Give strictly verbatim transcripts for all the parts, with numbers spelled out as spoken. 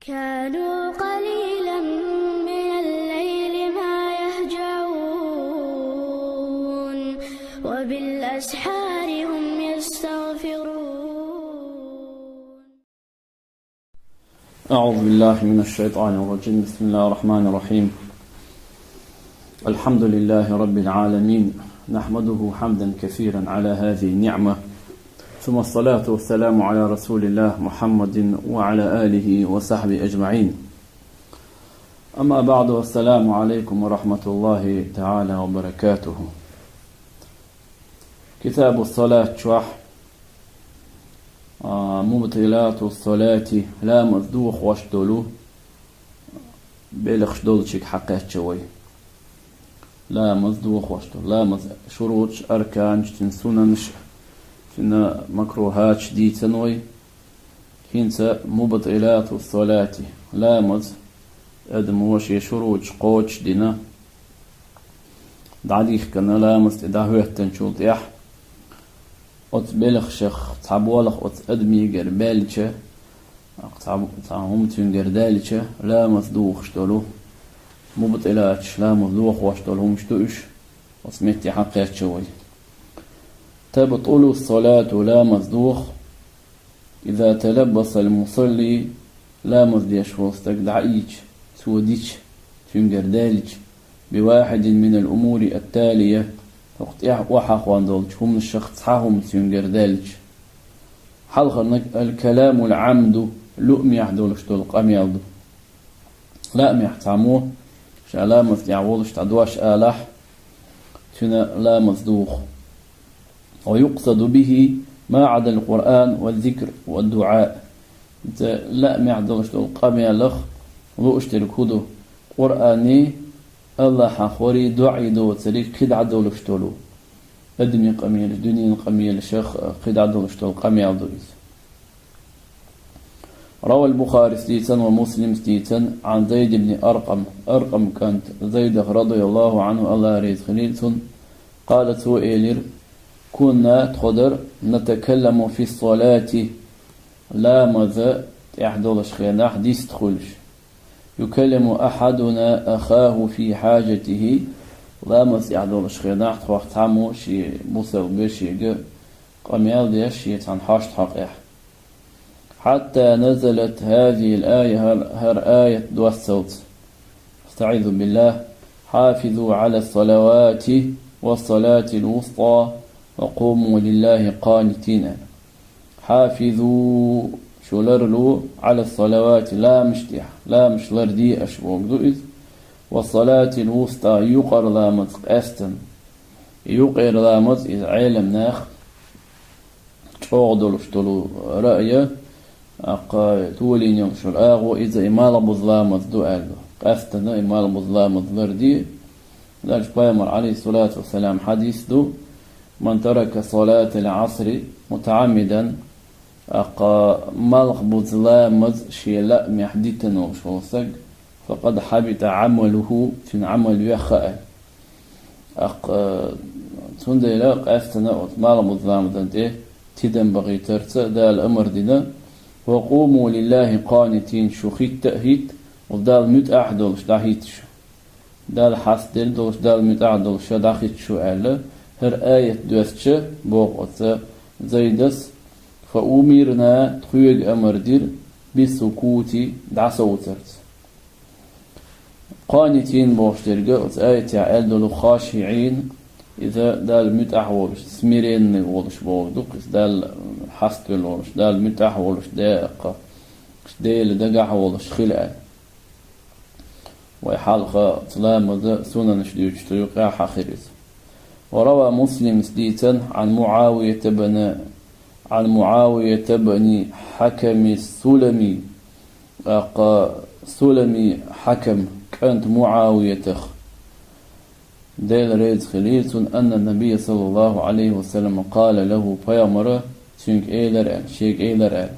كانوا قليلا من الليل ما يهجعون، وبالأسحار هم يستغفرون. أعوذ بالله من الشيطان الرجيم. بسم الله الرحمن الرحيم. الحمد لله رب العالمين، نحمده حمدا كثيرا على هذه النعمة، ثم الصلاة والسلام على رسول الله محمد وعلى آله وصحبه أجمعين. أما بعد، السلام عليكم ورحمة الله تعالى وبركاته. كتاب الصلاة чохь, а, مبطلات الصلاة, ламаз дохош долу белхаш долчуьнга хьакхаьчча вай. Ламаз дохош долу. Ламаз шуруташ, арканаш, цуьнан сунанаш, цуьнан макрухаташ дийцина вай. ХӀинца مبطلات الصلاة, ламаз, адамо шен шуруташ кхочушдина, дӀадихкина ламаз тӀе дӀахӀоьттинчул тӀаьхьа, оцу белхашах цхьа болх оцу адамигара баьлча, цхьа, цхьа хӀума цуьнгара даьлча, ламаз дохош долу, мубтилаташ, ламаз дохош долу хӀумаш ду уьш, оцу метте хьакхаьчча вай. تبطل الصلاة, ламаз доху, إذا تلبس المصلي, ламаз деш волу стаг дӀаийча, цо дича, цуьнгара даьлча, بواحد من الأمور التالية, хӀокху тӀехь охьахонна долчу хӀуманашах цхьа хӀума цуьнгара даьлча. Хьалхарниг الكلام العمد, луъмехь долуш долу къамел ду. Лаамехь цхьаммо, ша ламаз тӀехь волуш цхьа дош алахь, цуьнан ламаз духу. ويقصد به ما عدا القرآن والذكر والدعاء. Иза лаамехь долуш долу къамелах лууш дерг хӀун ду? Къуръани, Аллахьан хӀорий, дуӀий доцург кхидӀа долуш долу. Адамийн къамелаш, дуьненан къамелашах кхидӀа долуш долу къамел ду иза. روى البخاري, дийцина, ومسلم, дийцина, عن زيد بن أرقم, Аркъам кӀант Зайдах, رضي الله عنه, Аллах реза хилийла цунна, قال, цо элира: كنا, тхо дара, نتكلم في الصلاة, ламаза тӀехь долуш хенахь дистхуьлуш. يكلم أحدنا أخاه في حاجته, ламаз тӀехь долуш хенахь тхох цхьаммо шен бусалба вешега къамел деш, шен цхьана хьошта хьокъехь. حتى نزلت هذه الآية, хӀара, хӀара аят доссалц. أستعيذ بالله. حافظوا على الصلوات والصلاة الوسطى وقوموا لله قانتين. حافظوا, шу ларло, على الصلوات, ламазаш тӀехь, ламазаш ларде аша бохург ду иза. والصلاة الوسطى, юкъара ламаз къаьстина. Юкъера ламаз иза Ӏелам нах чӀогӀа долуш долу раъя, аккха толийна йолуш йолу агӀо, иза и малхбуза ламаз ду аьлла. Къаьстина и малхбуза ламаз ларде. Дальше пайхамар, عليه الصلاة والسلام, хьадис ду: من ترك صلاة العصر متعمدا, аккха малхбуза ламаз шен лаамехь дитина волуш волу стаг, فقد حبط عمله, цуьнан Ӏамал йоьхна аьлла. Аккха, цундела къаьстина оцу малхбуза ламазан тӀе тидам бахийтарца Дала амар дина: وقوموا لله قانتين, шу хӀитта а хӀитта, оцу Далла муьтӀахь а долуш дӀахӀитта шу. Далла хьастаделла долуш, Далла муьтӀахь а долуш ша дӀахӀитта шу аьлла, хӀара аят доьссича, боху оцу Зайдас: فأمرنا, тхоьга амар дира, بالسكوت, дӀасовцарца. قانتين бохуш дерг, оцу аятехь аьлла долу خاشعين, иза Далла муьтӀахь волуш, смиренный волуш бохург ду, иза Далла хьаставелла волуш, Далла муьтӀахь волуш, дакъа, Делан дагахь волуш хила аьлла. Вай хьалха оцу ламазан сунанаш дуьйцучу юкъахь хьахира иза. وروى مسلم, дийцина, عن معاوية بن, عن معاوية بن الحكم السلمي, тӀаккха Сулами Хьакам кӀант МуӀавиятах, Дела реза хилийла цунна, أن النبي صلى الله عليه وسلم قال له, пайхамара цуьнга элира аьлла, шега элира аьлла: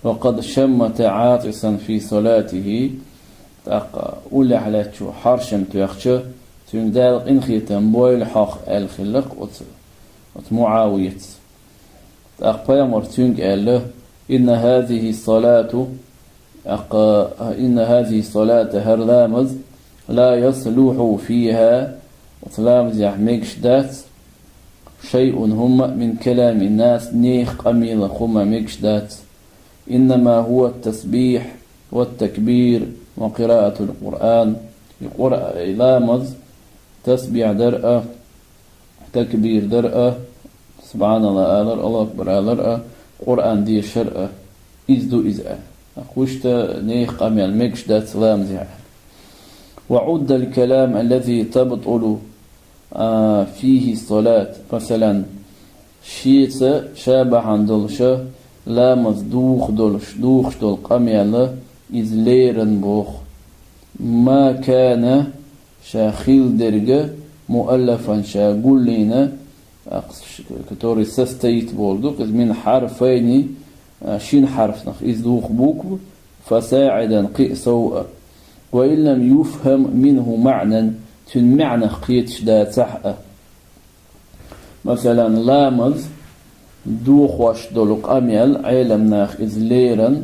وقد شمت عاطسا في صلاته, тӀаккха уллехь лаьттачо хьаршам тоьхча, цуьнга Дала къинхетам бойла хьох аьлла хилла-кх оцу, оцу МуӀавияца. ТӀаккха пайхамара цуьнга аьлла: إن هذه الصلاة, ТӀаккха, إن هذه الصلاة, хӀара ламаз, لا يصلح فيها, оцу ламазехь мегаш дац, شيء, хӀумма, من كلام الناس, нехан къамелах хӀума мегаш дац. إنما هو التسبيح والتكبير وقراءة القرآن. И Къур-, и ламаз тасбихь дар а, такбир дар а, субхьаналлахӀ алар, Аллаху акбар алар а, Къуръан дешар а. Иза ду иза а. Вуьшта нехан къамел мегаш дац ламазехь. وعد الكلام الذي تبطل, а, فيه الصلاة. Масалан, шеца ша бахьана долуша ламаз духуш долуш, духуш долу къамел иза лерина боху. ما كان, ша хилла дерг, مؤلفا, ша гуллийна, который состоит бохург ду, من حرفين, а, шина хьарфнах, иза духу буква, فصاعدا, кхин а сов а. وإن لم يفهم منه معنى, цуьнан маьӀнах кхеташ дацахь а. Масалан, ламаз духуш долу къамел, Ӏеламнаха иза лерина,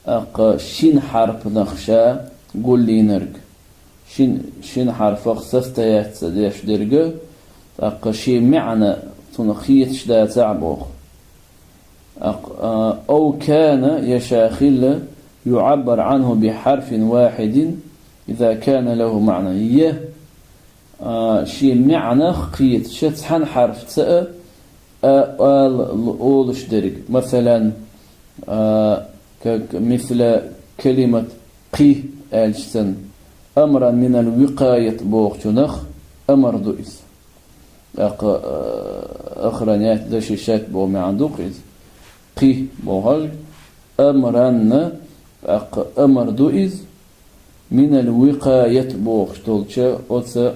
тӀаккха шина хьарфнах ша гуллийнарг. Шин, шина хьарфах состоять ца деш дерг, тӀаккха шен маьӀна цунах кхеташ дацахь боху. ТӀаккха, а, أو كان, я ша хилла, يعبر عنه بحرف واحد إذا كان له معنى. Я, а, шен маьӀнах кхеташ цхьана хьарфаца а, а, ала, л-, олуш дерг. Масалан, а, как مثل كلمة кхин аьлча санна, أمرا من الوقاية бохучунах амар ду иза. ТӀаккха, а, охранять, защищать боху маьӀна ду-кх иза. Кхин бохург, أمرا, тӀаккха амар ду иза, من الوقاية бохуш долчу оцу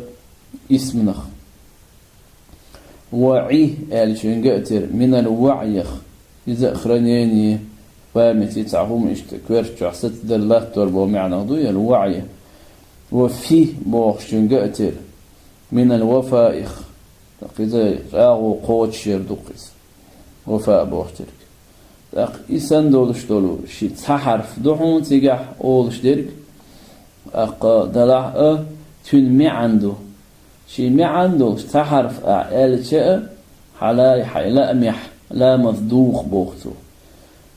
исманах. وعي аьллачуьнга а тера, من الوعيах. Иза а хранение, памяти, цхьа хӀума иштта коьрта чохь сацадар, латтор боху маьӀнах ду, я وعي. وفي бохучуьнга а тера, من الوفائх. ТӀаккха иза чӀагӀо кхочушъяр ду-кх иза. Вафа боху дерг. ТӀаккха и санна долуш долу ши цхьа хьарф ду хьуна цигахь олуш дерг, тӀаккха делахь а цуьнан маьӀна ду. Шен маьӀна долуш цхьа хьарф ахь аьлча а, хьалай хьайн лаамехь ламаз духу боху цо.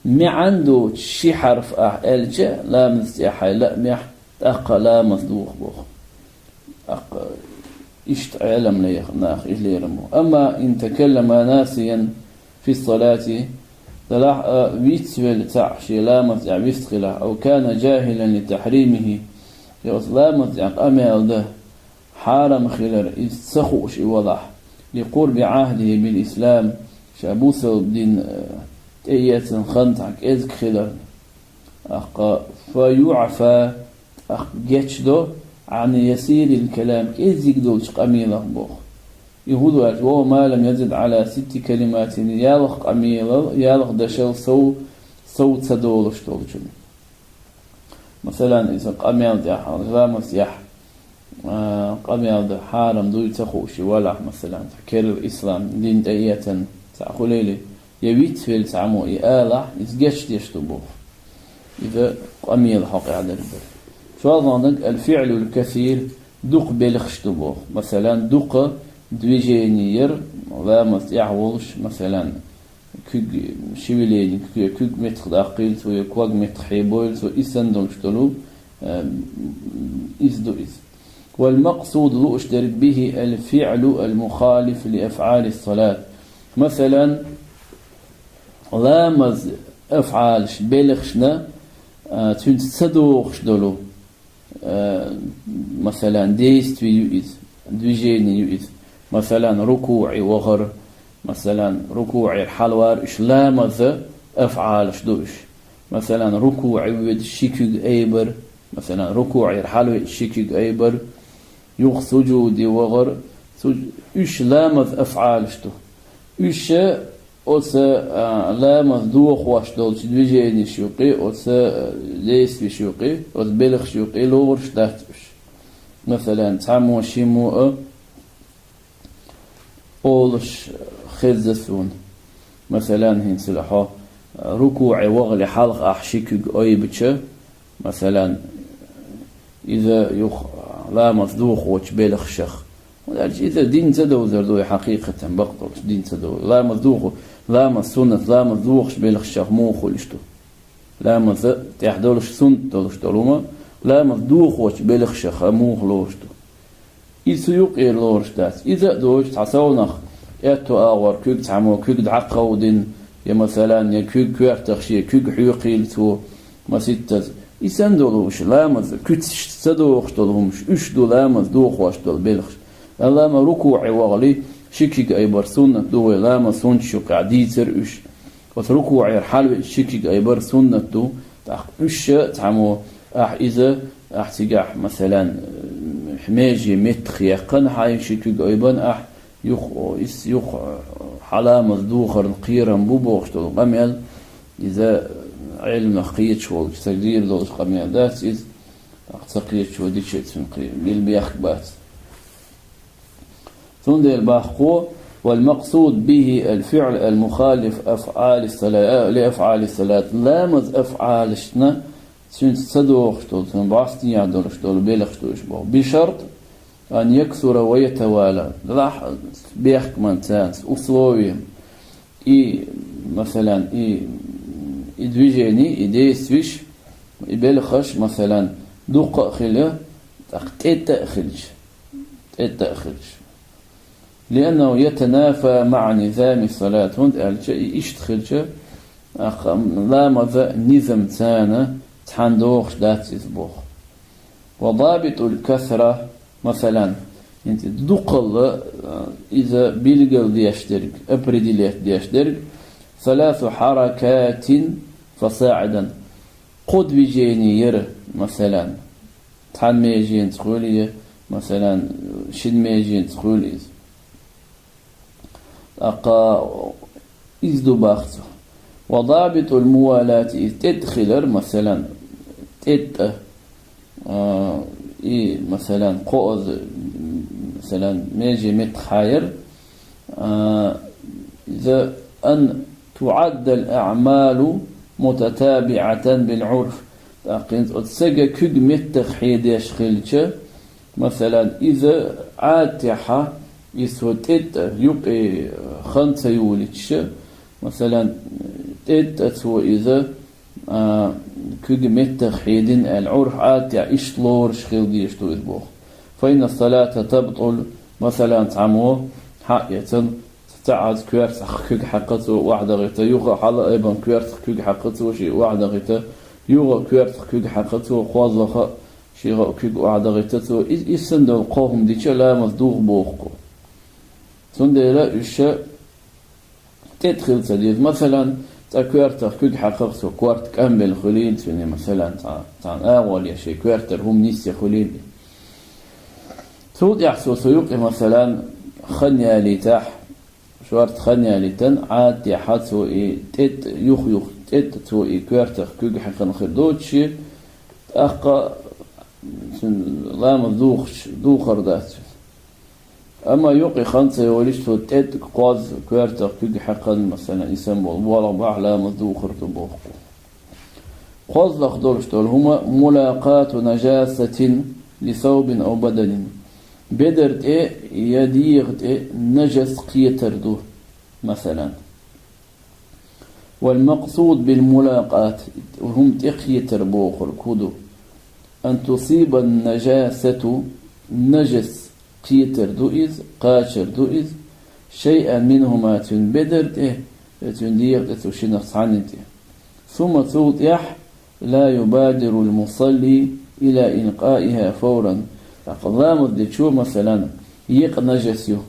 МаьӀна доцуш ши хьарф ахь аьлча а, ламаз тӀехь хьайн лаамехь, тӀаккха ламаз духу боху. ТӀаккха иштта Ӏелам леха нах и лерам бу. أما إن تكلم ناسيا في الصلاة, делахь а вицвелла цхьаъ шен ламаз тӀехь вист хилахь, أو كان جاهلا لتحريمه, я оцу ламаз тӀехь къамел дан хьарам хилар иза ца хууш и валахь, لقرب عهده بالإسلام, ша бусалба дин, э, тӀеэцна хан цхьа кӀезиг хиларна. ТӀаккха فيعفى, тӀаккха гечдо, عن يسير الكلام, кӀезиг долчу къамелах боху. И хӀун ду аьлча, وهو ما لم يزد على ست كلمات, ялх къамелал, ялх дашал сов, сов ца долуш долчун. Масалан, иза къамел тӀехь, ламаз тӀехь, а, къамел дан хьарам дуй ца хууш и валахь, масалан, цхьа керла ислам дин тӀеэцна цхьаъ хуьлийла, я вицвелла цхьаммо и алахь, иза гечдеш ду боху. Иза къамелан хьокъехь дерг дара. ШолгӀаниг الفعل الكثير, дукха белхаш ду боху. Масалан, дукха движение яр, ламаз тӀехь волуш, масалан, куьг, шевеление, куь-, куьг меттах даккхийла цо, я ког меттах хьебойла цо, и санна долуш долу, э, иза ду иза. والمقصود, лууш дерг, به الفعل المخالف لأفعال الصلاة. Масалан, ламаз афӀалаш белхашна, а, цуьнца ца догӀуш долу, а, масалан, действие ю иза, движение ю иза. Масалан, рукуӀе вахар, масалан, рукуӀера хьалавар, уьш ламаза афӀалаш ду уьш. Масалан, рукуӀе воьдуш ши куьг айбар, масалан, рукуӀера хьалавеъча ши куьг айбар, юха сужуде вахар, суж-, уьш ламаз афӀалаш ду. Уьш оцу, а, ламаз дохош долчу движенеш юкъе, оцу, а, действеш юкъе, оцу белхаш юкъе лоруш дац уьш. Масалан, цхьаммо шиммо а олуш хезза суна. Масалан, хӀинца хьо рукуӀе вахале хьалха ахь ши куьг айбича, Масалан, иза юха ламаз дохочу белхашах. ХӀунда аьлча иза дин ца довзар ду, хьакъикъатан бакъдолуш дин ца довзар. Ламаз доху, ламаз суннат, ламаз дохуш белхашах муха хуьлуш ду? Ламаза тӀехь долуш суннат долуш долу хӀума, ламаз дохочу белхашаха муха лоруш ду? И цу юкъера лоруш дац. Иза а доцуш цхьа совнах, аьтту агӀор куьг цхьаммо куьг дӀакховдина, я, масалан, я куьг коьртах шен куьг хьоькхийла цо, маситтаза. И санна долу уьш, ламаз куьцаш ца дохуш долу хӀумаш, уьш ду ламаз дохош долу белхаш. Аллама рукуӀе вахали, ши куьг айбар суннат ду вай, ламаз суннаташ юкъахь дийцар уьш. Оцу рукуӀера хьалавеъча ши куьг айбар суннат ду, тӀаккха уьш ша цхьаммо, ахь иза, ахь цигахь, масалан, меже меттах яьккхина хьайн ши куьг айбан ахь, юха, ис, юха хьан ламаз духарна кхерам бу бохуш долу къамел, иза Ӏеламнах кхеташ волчу стага дийр долуш къамел дац иза, тӀаккха ца кхеташ ван дича цуьнан кхе-, билбехк бац. Цундела боху: «والمقصود به الفعل المخالف أفعال الصلاة، لأفعال الصلاة». Ламаз афӀалашна цуьнца ца догӀуш долу, цуьнан бӀостехь долуш долу белхаш ду уьш боху. «بشرط أن يكثر ويتوالى». Делахь бехкаман царца условием. И, масалан, и, и движение, и действуеш, и белхаш, масалан, дуккха а хила, тӀаккха тӀетта а хилча. ТӀетта а хилча. «لأنه يتنافى مع نظام الصلاة». ХӀунда аьлча и иштта хилча, ахьа ламаза низам царна цхьаьна догӀуш дац иза боху. «وضابط الكثرة», масалан, хӀинца дукхалла, а, иза билгал деш дерг, определять деш дерг, «ثلاث حركات فصاعدا». Кхо движение яра, масалан, цхьана меженца хуьлу я, масалан, шина меженца хуьлу иза. ТӀаккха иза ду боху цо. «وضابط الموالاة», иза тӀетта хилар, масалан, тӀетта, а, и, масалан, кхоаза, масалан, меже меттахъяр, а, иза «أن تعد الأعمال متتابعة بالعرف». ТӀаккха хӀинца оцу стага куьг меттах хьедеш хилча, масалан, иза Ӏадатехь, иза цо тӀетта юкъе хан ца йолуьйтуш, масалан, тӀетта цо иза, а, куьг меттах хьедина аьлла, Ӏурф Ӏадатехь иштта лоруш хила дезаш ду иза боху. «فإن الصلاة تبطل», масалан, цхьаммо хьаэцна, цхьаъаза коьртах куьг хьаькхна цо охьадахийта, юха хьала айбан коьртах куьг хьаькхна цо шен охьадахийта, юха коьртах куьг хьаькхна цо кхозлагӀа, шен куьг охьадахийта цо. Иза, иза санна долу кхо хӀума дича ламаз духу боху. Цундела уьш тӀетта хила ца деза. Масалан, цкъа коьртах куьг хьаькхна цо, корта кӀамбелла хуьлийла цуьнан, масалан, цхьа, цхьана агӀор я шен коьртара хӀума нисъян хуьлийла. Цул тӀаьхьа цо, цо юкъе, масалан, хан ялийтахь, шорта хан ялийтина, Ӏадатехь цо и тӀетта, юх-юха тӀетта цо и коьртах куьг хьаькхна хир доцуш, тӀаккха цуьнан ламаз духуш, духур дац. Амма юкъе хан ца йолуьйтуш, цо тӀетта кхозза коьртах куьг хьаькхна, масалан, и санна болу болх бахь, ламаз духур ду боху. КхозлагӀа долуш долу хӀума: «ملاقاة نجاسة لثوب أو بدن». Бедар тӀе я дегӀа тӀе нажас кхетар ду, масалан. «والمقصود بالملاقاة», хӀума тӀекхетар бохург хӀун ду? «أن تصيب النجاسة», нажас кхетар ду иза, кхачар ду иза, «شيئا منهما», цуьнан бедар тӀе, я цуьнан дегӀа тӀе, цу шиннах цхьанна тӀе. «ثم», цул тӀаьхьа, «لا يبادر المصلي إلى إلقائها فورا». ТӀаккха ламаз дечо, масалан, екъа нажас ю,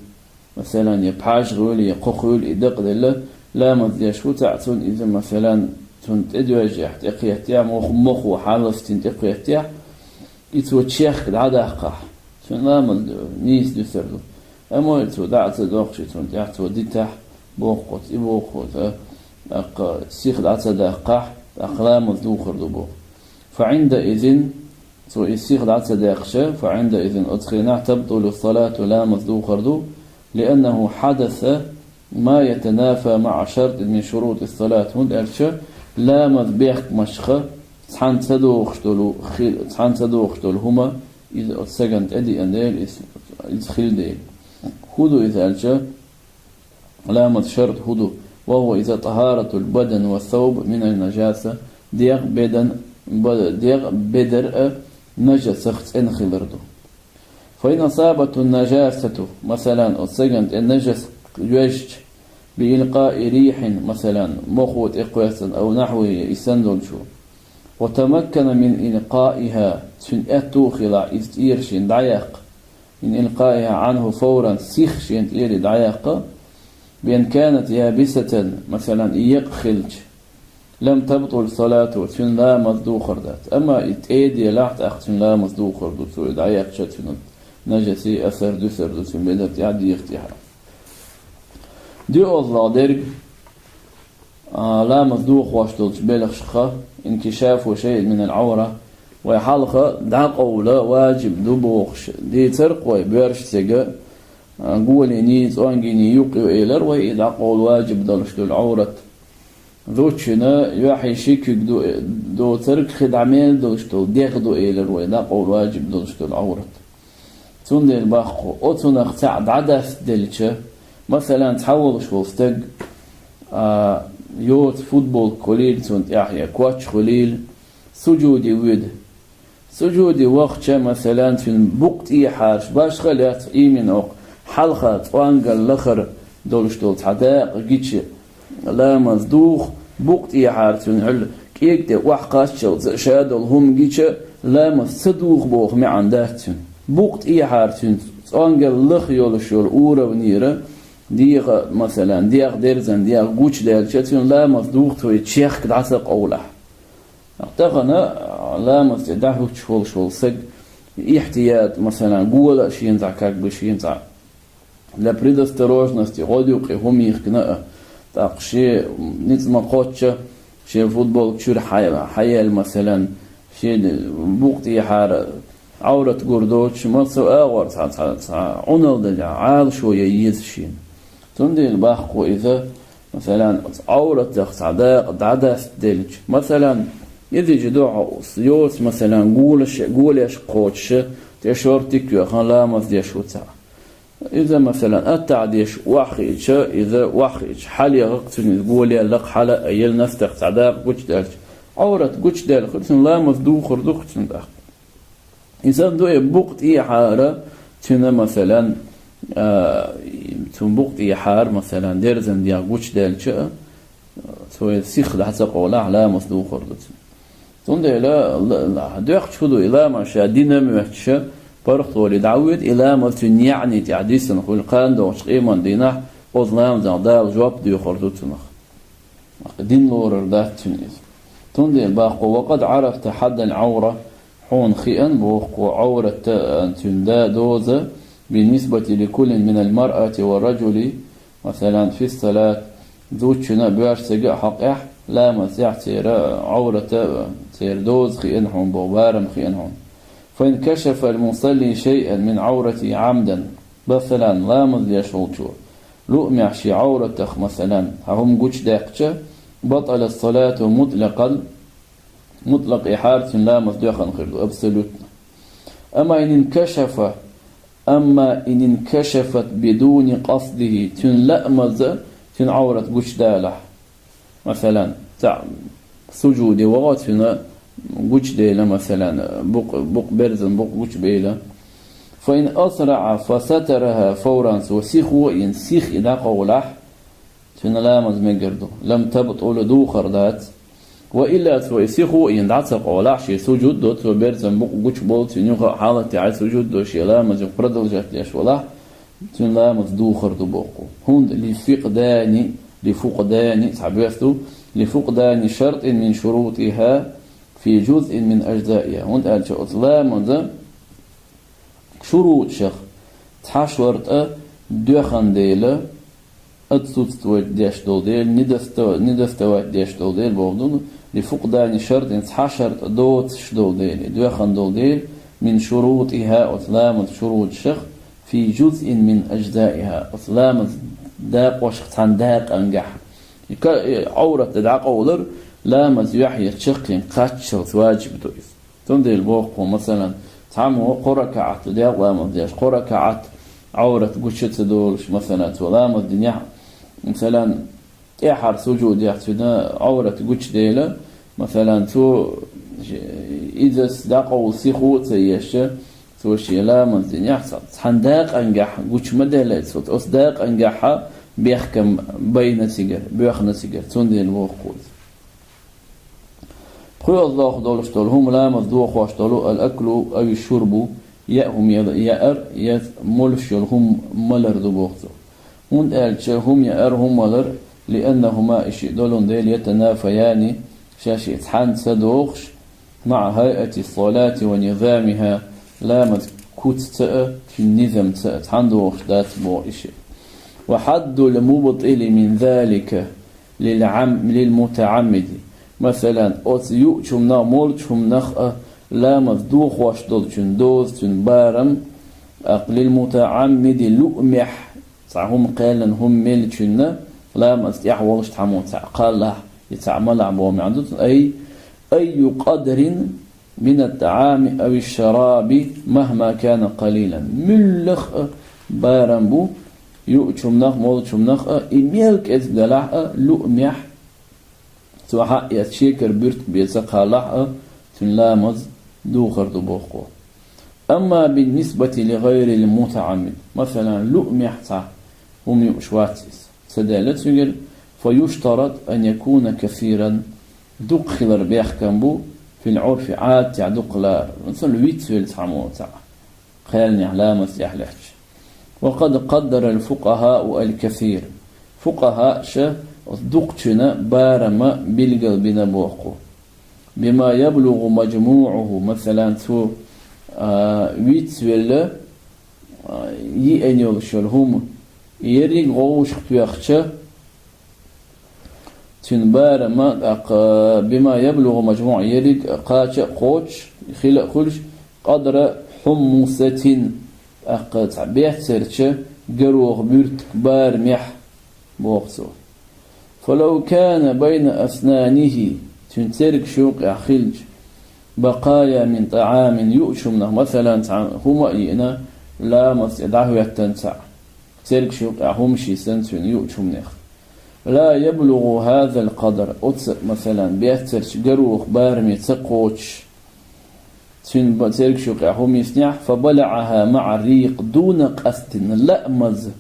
масалан, я пхьажа хуьлу, я кхо хуьлу, и дакъаделла, ламаз деш ву цхьаъ, цунна иза, масалан, цунна тӀедоьжжехь, тӀекхеттехь, моху-, мохо хьалластина тӀекхеттехь, и цо чехка дӀадаккхахь, цуьнан ламаз нийса дуьсур ду. Амма и цо дӀа а ца доккхуш, и цунна тӀехь цо дитахь, боху оцу, и боху оцу, тӀаккха сиха дӀа ца даккхахь, тӀаккха ламаз духур ду боху. «فعندئذ», цо и сиха дӀа ца даьккхича, «فعندئذ», оцу хенахь, «تبطل الصلاة», ламаз духур ду, «لأنه حدث ما يتنافى مع شرط من شروط الصلاة», хӀунда аьлча ламаз бехкамашха цхьаьна ца дохуш долу, хи-, цхьаьна ца дохуш долу хӀума, иза оцу сагана тӀедиъна дела, иза, иза хила дела. ХӀун ду иза аьлча, ламаз шарт хӀун ду? وهو إزالة طهارة البدن والثوب من النجاسة, дегӀ, бедан, ба-, дегӀ, бедар а нажасах цӀена хилар ду. فإن أصابته النجاسة, масалан, оцу сагана тӀе нажас йоьжча, بإلقاء ريح, масалан, мохо тӀе кхоьссина, أو نحوه, и санна долчо, وتمكن من إلقائها, цуьнан аьтту а хилахь, иза тӀера шена дӀаяккха, من إلقائها عنه فورا, сиха шена тӀера дӀаяккха, بأن كانت يابسة, масалан, и екъа хилча, لم تبطل صلاته, цуьнан ламаз духур дац. Амма и тӀе а делахь, тӀаккха цуьнан ламаз духур ду, цо и дӀаяккхича, цуьнан нажасе асар дуьсур ду, цуьнан бедар тӀехь, дегӀа тӀехь. ДоьалгӀа дерг, а, ламаз духуш долчу белхашха, انكشاف شيء من العورة, вай хьалха дӀакъовла важиб ду бохуш дийцира-кх вай, боьрша стеган, а, голений, цӀонгенний юкъ ю элира вай, и дӀакъовла важиб долуш долу Ӏоврат. Зудчун юьхь, ши куьг ду, доцург, кхин дӀа мел долуш долу дегӀ ду элира вай, дӀакъовла важиб долуш долу Ӏоврат. Цундела боху, оцунах цхьаъ дӀадастаделча, масалан, цхьа волуш волу стаг, а, йоцу футболка хуьлийла цунна тӀехь я коч хуьлийла, сужуде воьду. Сужуде вахча, масалан, цуьнан букъ тӀехьарчу, башха а лаьцна, иймина окху хьалха цӀонгал лахара долуш долу цхьа дакъа гича, ламаз духу, букъ тӀехьара цуьнан хьуьлла кӀега тӀе охьакхаччалц ша долу хӀума гича, ламаз ца духу боху маьӀна дац цуьнан. Букъ тӀехьара цуьнан цӀонгал лаха йолуш йолу уровнера дегӀ, масалан, дегӀ, дерзан дегӀ гучудаьлча, цуьнан ламаз духу, цо и чехка дӀа ца къовлахь. Тахана ламаз тӀе дӀахӀуттуш волуш волу саг, ихьтият, масалан, гола а шена цхьа, как бы шена цхьа, для предосторожности, гӀодаюкъе хӀума йихкина а, тӀаккха шен ницкъ ма кхоччу, шен футболка чуьра хьа-, хьаелла, масалан, шен букъ тӀехьара Ӏоврат гур доцуш, массо а агӀор цхьа, цхьа, цхьа Ӏуналла делахь, Ӏалашо ян еза шена. Цундела боху иза, масалан, оцу Ӏовратах цхьа дакъа дӀадастаделча, масалан, иза жи ду хьо, йоцу, масалан, голаш-, голеш кхочуш, тӀе шортик а йоьхна, ламаз деш ву цхьаъ. Иза, масалан, аттахьа деш охьахиъча, иза охьахиъча, хьалаегӀа-кх цуьнан иза, голе лакха хьала а елла, настах цхьа дакъа гучудаьлча, Ӏоврат гучудаьлла хуьлу, цуьнан ламаз духур ду-кх цуьнан тӀаккха. И санна ду и букъ тӀехьара, цуьнан, масалан, а, цуьнан букъ тӀехьара, масалан, дерзан дегӀ гучудаьлча а, цо и сиха дӀа ца къовлахь, ламаз духур ду цуьнан. Цундела ла-, ла-, доьхча хӀун ду, и ламаз ша дина моьттуш, паргӀатволий дӀавоьду, и ламаз цуьнан неӀний тӀехь дисина хуьлу, кхана догӀучу къеман дийнахь оцу ламазах Дала жоп доьхур ду цунах. Дин лорур дац цуьнан иза. Цундела боху, وقد عرفت حد العورة, хьуна хиъна боху, Ӏоврат а, цуьнан да-, доза, بالنسبة لكل من المرأة والرجل, масалан, في الصلاة, зудчунна а, боьршачунна а хьокъехь, ламаз тӀехь церан Ӏоврат а, церан доза хиъна хьуна боху, барам хиъна хьуна. فإن كشف المصلي شيئا من عورته عمدا, масалан, ламаз деш волчо луъмехь шен Ӏовратах, масалан, цхьа хӀума гучудаьккхича, بطلت صلاته مطلقا, мутлакъехьара цуьнан ламаз доьхна хир ду, абсолютно. أما إن انكشف, أما إن انكشفت بدون قصده, цуьнан лаамаза цуьнан Ӏоврат гучудалахь, масалан, цхьаъ сужуде вахана, цуьнан гучудевлла, масалан, букъ-, букъ берзан букъ гучубевлла. فإن أسرع فسترها فورا, цо сихо а йина, сиха и дӀакъовлахь, цуьнан ламаз мегар ду. لم تبطل, духур дац. وإلا, цо и сихо а йина дӀа ца къовлахь, шен сужуд до, цо берзан букъ гучубовла, цуьнан юха а хьалатехь сужуд до, шен ламаз юха продолжать деш валахь, цуьнан ламаз духур ду боху. ХӀунда, لفقدان, لفقدان, цхьа боьрша ду, لفقدان شرط من شروطها في جزء من أجزائها. ХӀунда аьлча оцу ламазан шурутӀашах цхьа шортӀа доьхна дела, отсутствовать деш долу дела, недосто-, недоставать деш долу дела боху ду, لفقدان شرط, цхьа шартӀ доцуш долу дела, доьхна долу дела, من شروطها, оцу ламазан шурутӀашах, في جزء من أجزائها, оцу ламазан дакъошах цхьана дакъангахь. И ка-, и Ӏоврат дӀакъовлар, Ламаз юхьъяр чаккхе кхаччалц важиб ду иза. Цундела боху, масалан, цхьаммо кхо ракаӀат ду дегӀ ламаз деш, кхо ракаӀат Ӏаврат гуча ца долуш, масалан, цо ламаз динехь, масалан, тӀаьхьара сужудехь цуьнан Ӏаврат гучудела, масалан, цо иза дӀакъовла сихо а ца еш, цо шен ламаз динехь, цхьана дакъангахь гучу ма делла цо, оцу дакъангахьа бехкам байна цигара, боьхна цигара, цундела боху иза. ПхоьалгӀа дохуш долу хӀума ламаз дохош долу: ал-аклу ави шурбу, яа хӀума я-, яар, я молуш йолу хӀума малар ду боху цо. ХӀунда аьлча хӀума яар, хӀума малар, лианнахума, и шиъ долун дела, ятанафаяни, ша-шиъ цхьаьна ца дохуш, маӀа хайати салати ва низамиха, ламаз куц ца а, цуьнан низам ца а цхьаьна дохуш дац боху и шиъ. Ва хьаддул мубтили мин залика лил-Ӏам-, лил-мутаӀаммиди. Масалан, оцу юучу хӀуманах, молучу хӀуманах а ламаз дохош долчун доза, цуьнан барам, а, лил-мутаӀаммиди луъмехь, цхьа хӀума кхаьллина хӀума меллачунна, ламаз тӀехь волуш цхьаммо цхьаъ кхаллахь, и цхьаъ малахь боху маьӀна ду цуьнан. Ай, айю къадрин мин ат-таӀами ави шараби махма кана къалилан. Муьлхха а барам бу, юучу хӀуманах, молучу хӀуманах а, и мел кӀезиг далахь а, луъмехь, цо хьаэца шекара буьртиг бен ца кхаллахь а, цуьнан ламаз духар ду боху. Амма бин-нисбати ли гӀайрил мутаӀаммид, масалан, луъмехь цхьа хӀума юуш вац иза. Ца даьлла цуьнгара, фа юштарат ан якуна касиран, дукха хилар бехкам бу, фил Ӏурфи, Ӏадатехь дукха лаар. Масалан, вицвелла цхьаммо цхьаъ кхаьллинехь ламаз тӀехь лаьтташ. Ва къад къаддарал фукъахау ал-касир. Фукъахаша оцу дукхачунна барама билгал бина боху. Бима яблугӀу мажмуӀуху, масалан, цо, а, вицвелла, а, йиъна йолуш йолу хӀума, ерриг а вовшах тоьхча, цуьнан барама, тӀаккха, бима яблугӀу мажмуӀ, ерриг а кхача а кхочуш, хила а хуьлуш, къадра хьуммусатин, тӀаккха цхьа беццарча гароху буьртиг барамехь, боху цо. Фалав кана байна аснанихи, цуьнан цергаш юкъехь хилча, бакъая мин тӀаӀамин, юучу хӀуманах, масалан, цхьа хӀума а йиъна, ламаз тӀе дӀахӀоьттина цхьаъ, цергаш юкъехь хӀумаш йисна цуьнан юучу хӀуманех. Ла яблугӀу хӀазал къадр, оцу, масалан, беццарчу гароху бараме ца кхочуш, цуьнан ба-, цергаш юкъехь хӀума йиснехь, фа балаӀаха маӀа рийкъ, дуна къастина, лаамаза,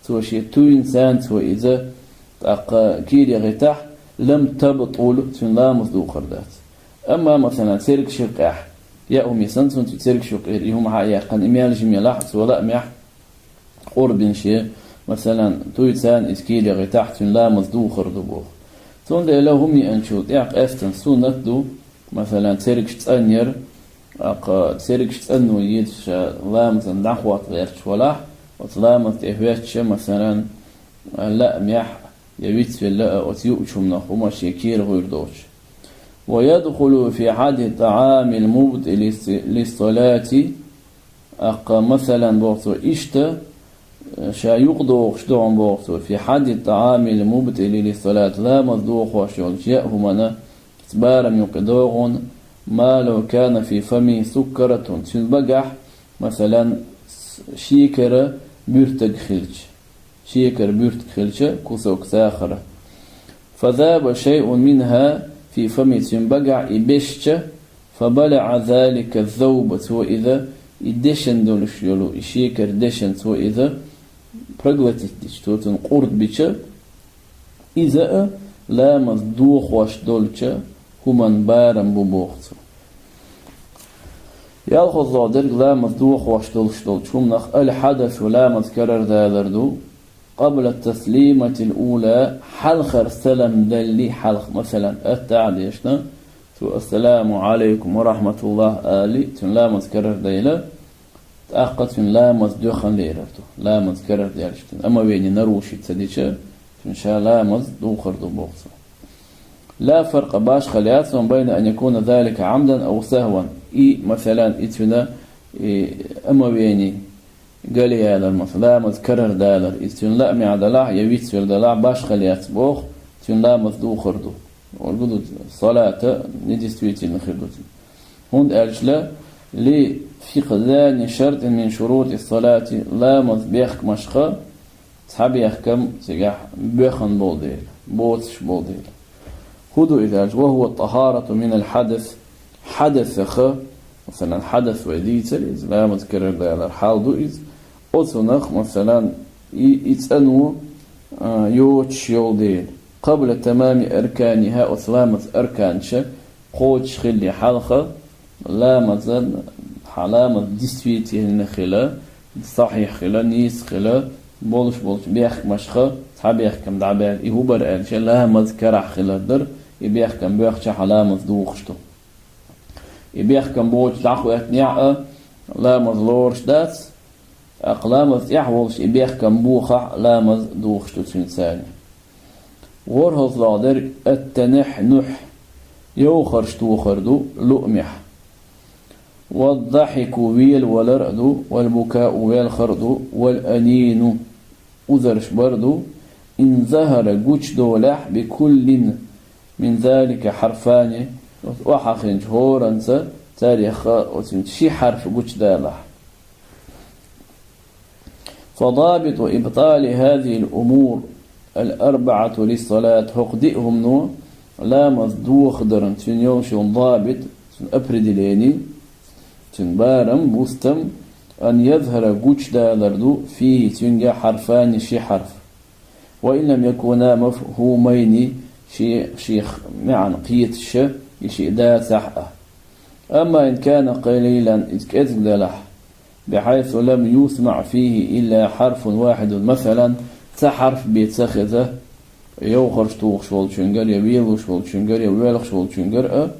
цо шен туьйна санна цо иза, тӀаккха кийре гӀитахь, лам табтӀул, цуьнан ламаз духар дац. Амма, масалан, цергаш юкъехь яа хӀума йисна цунна, цу цергаш юкъера и хӀума хьа а яьккхина, и мел жима елахь а, цо лаамехь, къурбин шен, масалан, туьйна санна иза кийре гӀитахь, цуьнан ламаз духар ду боху. Цундела хӀума йиъначул тӀаьхьа къаьстина суннат ду, масалан, цергаш цӀанъяр, тӀаккха цергаш цӀанъяр еза ша ламазан дӀахӀотта гӀерташ валахь, оцу ламаз тӀе хӀоьттича, масалан, лаамехь я вицвелла а оцу юучу хӀуманах хӀума шен кийра гӀуьйр доцуш. Ва ядхулу фи хьадди тӀаӀамил мубтӀили лиссалати, тӀаккха, масалан, боху цо, иштта, ша юкъадохуш ду хьуна, боху цо, фи хьадди тӀаӀамил мубтӀили лиссалат, ламаз дохош йолчу яа хӀуманна барам юкъа догӀун, ма лав кана фи фамихи суккаратун, цуьнан багахь, масалан, шекара буьртиг хилча, шекара буьртиг хилча, кусок сахара. Фазаба шайъун минха фи фами, цуьнан багахь и бешча, фабалаӀа залика завба, цо иза, и дешан долуш йолу, и шекара дешан цо иза проглотить дича, цо цунна къурд бича, иза а ламаз дохош долчу хӀуманна барам бу боху цо. ЯлхолгӀа дерг ламаз дохош долуш долчу хӀуманах аль-хьадасу, ламаз карардалар ду, къабла таслиматил ула, хьалхара салам далле хьалха, масалан, аттахьа дешна, цо ассаламу Ӏалайкум ва рахьматуллахӀ али, цуьнан ламаз карардайла, тӀаккха цуьнан ламаз доьхна лерар ду. Ламаз карардаьлча, цуьнан омовение нарушить ца дича, цуьнан ша ламаз духар ду боху цо. Ла фаркъа, башхалла яц хьуна, байна ан якуна залика Ӏамдан ав сахван. И, масалан, и цуьнан, и омовение галъялар, масалан, ламаз карардалар, иза цуьнан лаамехь далахь я вицвелла далахь, башхалла яц боху, цуьнан ламаз духар ду. Валгуду салата недействительный хир ду цун. ХӀунда аьлча ли фикъдани шартӀин мин шурутӀи салати, ламаз бехкамашха цхьа бехкам цигахь боьхан болу дела, боцуш болу дела. ХӀун ду иза аьлча, ва хӀува тӀахарату минал хьадас, хьадасах, масалан, хьадас вай дийцар, иза ламаз карардалар хьал ду иза, оцунах, масалан, и, и цӀано, а, йоцуш йолу дела. Къабла тамами арканиха, оцу ламаз арканча кхочуш хилли хьалха, ламазан, хьан ламаз действительно хила, сахьихь хила, нийса хила, болуш болчу бехкамашха цхьа бехкам дӀабаьлла, и хӀун бара аьлча, ламаз карахь хилар дара, и бехкам боьхча хьан ламаз духуш ду. И бехкам боцуш дӀахӀоьттинехь а, ламаз лоруш дац, тӀаккха ламаз тӀехь волуш и бехкам бохахь а, ламаз духуш ду цуьнан царна. ВорхӀалгӀа дерг ат-танахьнухь, йовхарш тохар ду луъмехь. Вад-дахьику, велавалар а ду, вал-букаъу, велхар а ду, вал-анину, узарш бар а ду, ин захара, гучудолехь, бикуллин мин залика хьарфани, оцу охьахинчу хӀоранца царех оцуьнца ши хьарф гучудалахь. فضابط إبطال هذه الأمور الأربعة للصلاة, хӀокху диъ хӀумано, ламаз дохадаран цуьнан йолуш йолу дабит, цуьнан определение, цуьнан барам, бустам, أن يظهر, гучудалар ду, فيه, цуьнга, حرفان, ши хьарф. وإن لم يكونا مفهومين, ши-, шех маьӀна кхеташ, и шиъ дацахь а. أما إن كان قليلا, иза кӀезиг делахь, بحيث لم يسمع فيه إلا حرف واحد, масалан, цхьа хьарф бен ца хеза, йовхарш тухуш волчуьнгара, я велалуш волчуьнгара, я воьлхуш волчуьнгара а,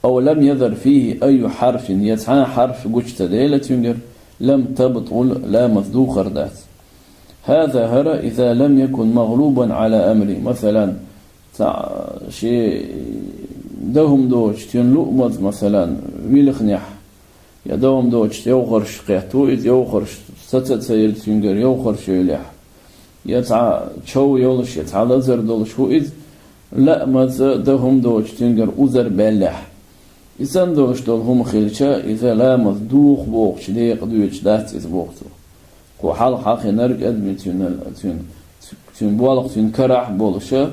أو لم يظهر فيه أي حرف, я цхьа а хьарф гучу ца делла цуьнгара, لم تبطل, ламаз духар дац. هذا, хӀара, إذا لم يكن مغلوبا على أمره, масалан, цхьа шен дан хӀума доцуш, цуьнан луъмаза, масалан, вилхинехь, я дан хӀума доцуш йовхарш кхетта ву иза, йовхарш саца а ца елла цуьнгара, йовхарш йолехь, я цхьа чов йолуш, я цхьа лазар долуш ву иза, лаамаза дан хӀума доцуш цуьнгара узар баьллехь. И санна долуш долу хӀума хилча, иза ламаз духу бохучу декъа доьжуш дац иза, боху цо. Кху хьалха хьахийнарг адамийн цуьнан, цуьнан, цуьнан болх, цуьнан карахь а болуша,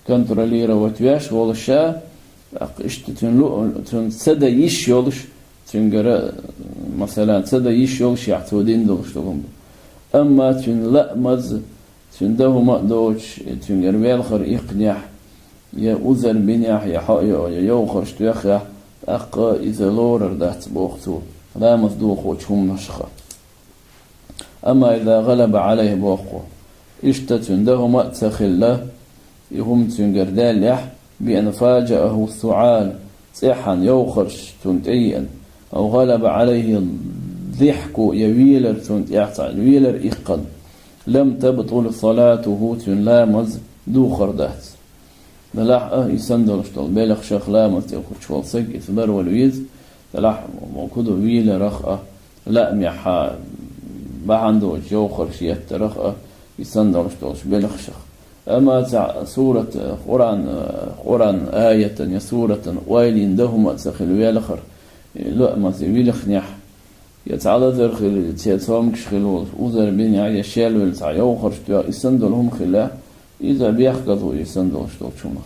контролировать веш а волуша, тӀаккха иштта цуьнан лу-, цуьнан ца дан йиш йолуш, цуьнгара, масалан, ца дан йиш йолушехь, цо дина долуш долу хӀума ду. Амма цуьнан лаамаза, цуьнан дан хӀума а доцуш, цуьнгара велхар иккхинехь, я узар бинехь, я хьо-, я, я йовхарш тоьххехь, тӀаккха иза лорар дац, боху цо, ламаз дохочу хӀуманашха. أما إذا غلب عليه, боху, иштта цуьнан дан хӀума а ца хилла, и хӀума цуьнгара даьллехь, بأن فاجأه السعال, цӀеххьана йовхарш цунна тӀееана, أو غلب عليه الضحك, я велар цунна тӀехь цхьа, велар иккхина, لم تبطل صلاته, цуьнан ламаз духар дац. Делахь а, и санна долуш долу белхашах ламаз тӀехь хуьлуш волу саг, иза ларвала веза, делахь а, мо кху ду, веларах а, лаамехь бахьана доцуш йовхарш еттарах а, и санна долуш долуш белхашах. Амма цхьа сурат, Къуръан, Къуръан аятан я суратан ойла йина дан хӀума а ца хилла велхар, лаамаза вилхинехь, я цхьа лазар хилла, цхьа цомгуш хилла волуш, узар бинехь, я шелвелла цхьа йовхарш тоьхна, и санна долу хӀума хилла, иза бехказа ву и санна долуш долчунах.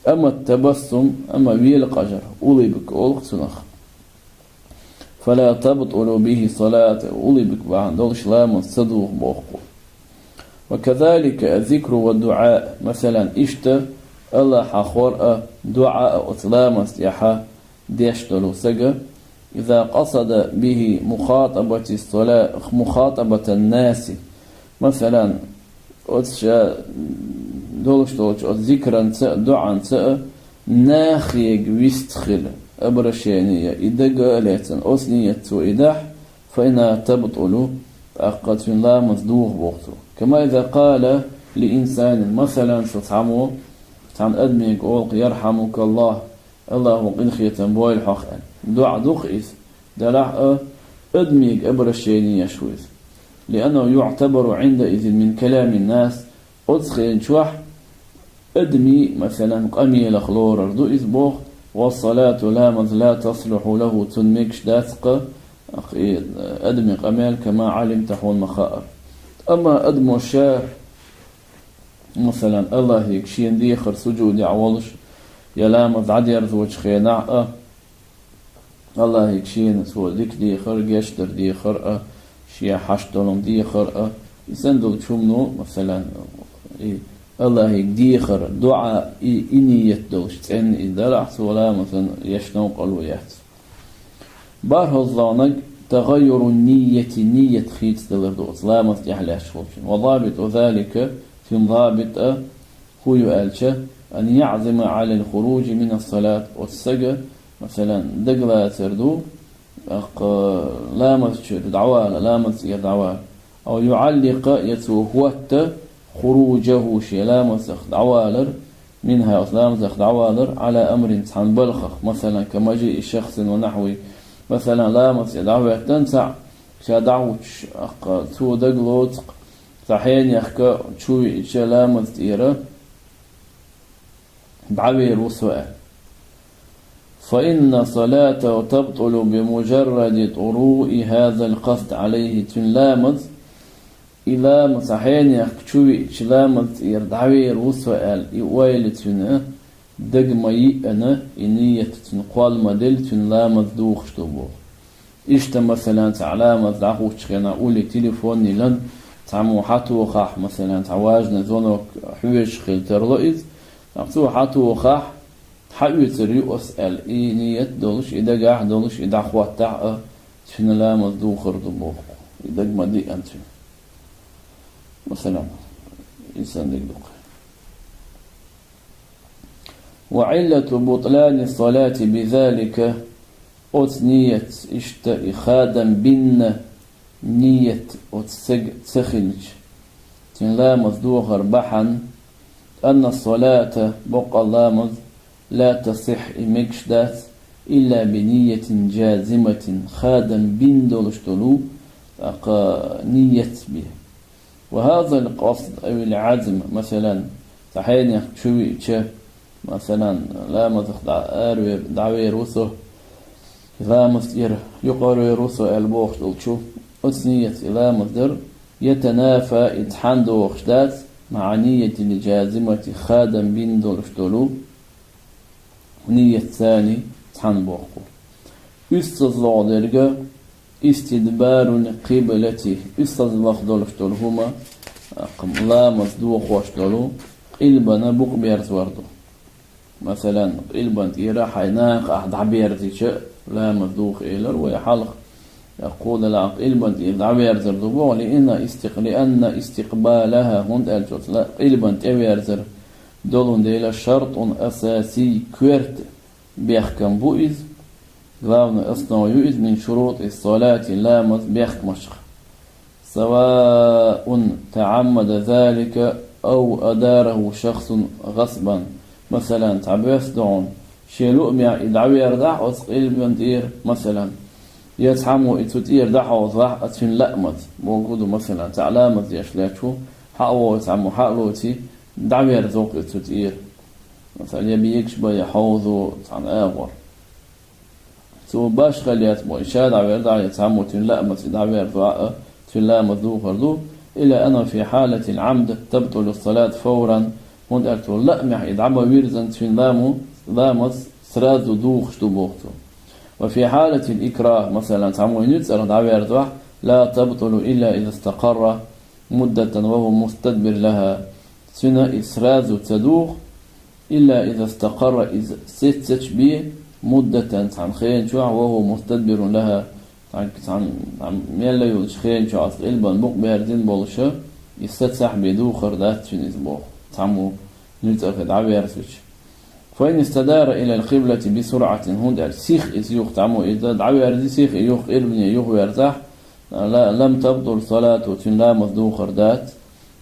أما التبسم, амма велакъажар, улыбка олу цунах. فلا تبطل به صلاة, улыбка бахьана долуш ламаз ца духу, боху. وكذلك الذكر والدعاء, масалан, иштта Аллахь хьахор а, дуӀа а оцу ламаз тӀехь деш долу сага, إذا قصد به مخاطبة الصلاة, مخاطبة الناس. Масалан, оцу ша долуш долчу оцу зикранца а, дуӀанца а нахега вист хила, обращение, и дага а лецна, оцу ниятца цо и дахь, فإنها تبطل, тӀаккха цуьнан ламаз духу, боху цо. كما إذا قال لإنسان, масалан, шу цхьаммо цхьана адамега олу: «يرحمك الله», Аллахо къинхетам бойла хьох аьлла. ДуӀа ду-кх иза, делахь а, адамега обращение еш ву иза. لأنه يعتبر عندئذ من كلام الناس, оцу хенчохь Адамий, масалан, къамелах лорар ду иза боху, والصلاة ламаз لا تصلح له цунна мегаш дац-кха, и адамий къамел كما علمت хьуна ма хаъара. Амма адамо ша, масалан, Аллахьига шена дехар сужудехь волуш, я ламаз дӀадерзочу хенахь а, Аллахьига шена цо дика дехар, гечдар дехар а, шен хьашт долун дехар а, и санна долчу хӀумано, масалан, и Аллахьига дехар, дуӀа, и, и ниет долуш цӀенна и дарахь, цо ламазан еш новкъарло яц. БархӀалгӀаниг тагӀаййуру нийяти, ниет хийцадалар ду оцу ламаз тӀехь лаьтташ волчун. Ва дабиту залика, цуьнан дабит а, хӀун ю аьлча, ан яъзима Ӏалал хуружи минас салат, оцу стага, масалан, дагалацар ду, аккха ламаз чуьра дӀавала, ламаз цӀера дӀавала. Ав юӀалликъа, я цо хӀотта, хуружаху шен ламазах дӀавалар, минха оцу ламазах дӀавалар, Ӏала амрин цхьана балхах, масалан, ка мажиъи шахсин ва нахьвихи, масалан, ламаз цӀе дӀахӀоьттина цхьаъ, ша дӀахӀуттуш, аккха цо дагалоцу-кх, цхьа хьенехка чу виъча ламаз тӀера дӀавер ву со аьлла. Фа инна салатаху табтулу би мужарради туруи хазал къасд Ӏалайхи, цуьнан ламаз, и ламаз, цхьа хьенехка чу виъча ламаз тӀера дӀавер ву со аьлла, и ойла цуьнан дага ма йиъана, и ниет цуьнан кхолла ма делла, цуьнан ламаз духуш ду боху. Иштта, масалан, цхьа ламаз дӀахӀуттучу хенахь улле телефон йиллина, цхьаммо хьатохахь, масалан, цхьа важный звонок хьоьжуш хила тарло иза, ткъа цо хьатохахь, хьаоьцур ю ас аьлла, и ниет долуш, и дагахь долуш, и дӀахӀоттахь а, цуьнан ламаз духур ду боху, и дага ма диъана цуьнан. Масалан, и санна дерг ду-кх. Ва Ӏиллату бутлани салати бизалика, оцу ниетца, иштта и хадам бинна ниет оцу стеган ца хилча, цуьнан ламаз дохар бахьана, анна салата, боккъал ламаз, ла тасихь, и мегаш дац, илла би ниятин джазиматин, хадам бин долуш долу, тӀаккха ниет бен. Ва хазал къасд авил Ӏазм, масалан, цхьа хьенех чу виъча, масалан, ламазах дӀа-, аравер-, дӀавер ву со, ламаз тӀера юкъаравер ву со аьлла бохуш долчу, оцу ниетца и ламаз дар, ятанафа, и цхьаьна догӀуш дац, маӀа ниятил джазимати, хадам бин долуш долу, ниет царний цхьаьна боккху. УьстазлагӀа дерг, истидбарул къиблати, уьстазлагӀа долуш долу хӀума, а, ламаз дохош долу, къилбана букъ берзор ду. Масалан, къилбан тӀера хьайн накха ахь дӀаберзича, ламаз духа элира вай хьалха. Яккхо делахь, къилбан тӀера дӀаверзар ду боху, лиъанна истикъ-, лиъанна истикъбалаха, хӀунда аьлча оцу ла-, къилбан тӀеверзар долун дела шартун асасий, коьрта бехкам бу иза, главный основа ю иза мин шурутӀи салати, ламаз бехкамашха. Саваун таӀаммада залика ав адараху шахсун гӀасбан. Масалан, цхьа боьрша ду хьуна, шен луъмехь и дӀаверзахь оцу къилбан тӀера, масалан, я цхьаммо и цу тӀера дӀахьовзахь а цуьнан лаамаза. Бохург ду, масалан, цхьа ламаз деш лаьтташ ву, хьа а вогӀий цхьаммо, хьа а лоций, дӀаверзо-кх и цу тӀера. Масалан, я бегаш бан, я хьовзо цхьана агӀор. Цо башха лаьцна боху, и ша дӀаверзахь а, я цхьаммо цуьнан лаамаза и дӀаверзахь а, цуьнан ламаз духур ду, илла анна фи хьалатил Ӏамд табтулу салат фавран, хӀунда аьлча цо лаамехь и дӀа ма вирзина, цуьнан ламу-, ламаз сразу духуш ду боху цо. Ва фи хьалатил икрахь, масалан, цхьаммо и нуьцкъарах дӀаверзахь, ла табтулу илла иза стакъарра муддатан ва хӀува мустадбир лаха, цуьнан и сразу ца духу, илла иза стакъарра, иза сеццачу бен, муддатан, цхьана хенан чохь, ва хӀува мустадбирун лаха, цхьана, цхьана, цхьана мелла йолчу хенан чохь оцу къилбан букъ берзина болуша, и сацахь бен духур дац цуьнан иза боху, цхьаммо нуьцкъархе дӀаверзича. Фа ин истадара илал къиблати би сурӀатин, хӀунда аьлча сиха иза юха, цхьаммо иза дӀаверзи сиха, и юха къилбане юха верзахь, ла-, лам табтул салату, цуьнан ламаз духур дац,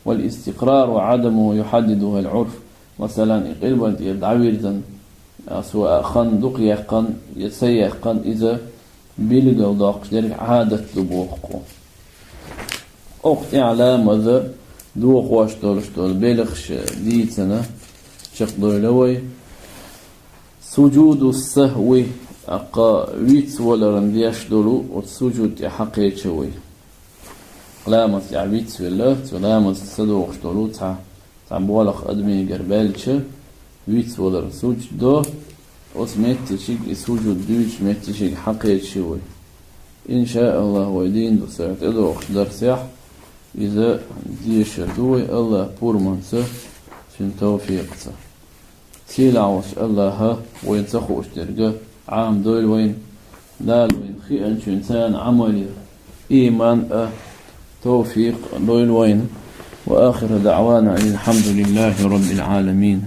вал истикърару ва Ӏадамуху юхьаддидухул Ӏурф, масалан, и къилбан тӀера дӀавирзина, а, цо а хан дукха яьккхина, я ца яьккхина, иза билгалдоккхуш дерг Ӏадат ду боху-кх. Окху тӀехь ламаза дохош долуш долу белхаш дийцина, чекхдойла вай. Суджуду сахви, аккха вицваларан деш долу оцу суджуд тӀе хьакхеча вай. Ламаз тӀехь вицвелла, цу ламаз ца дохуш долу цхьа, цхьа болх адамигара баьлча, вицвалар суджуд до, оцу меттичиг, и суджуд дуьйцу меттичиг хьакхеча вай. Иншааллах, вай дийна ду сагӀа тӀедохуш дарсехь, иза дешар ду вай Аллах пурманца, цуьнан тавфикъца. Сийлахь волчу Аллаха вайна ца хууш дерг Ӏамадойла вайна, Дала вайна хиъначуьнца Ӏамал ян иман а, тавфикъ а дойла вайна. Ва ахиру даъвана анил хьамдулиллахи раббил Ӏаламин.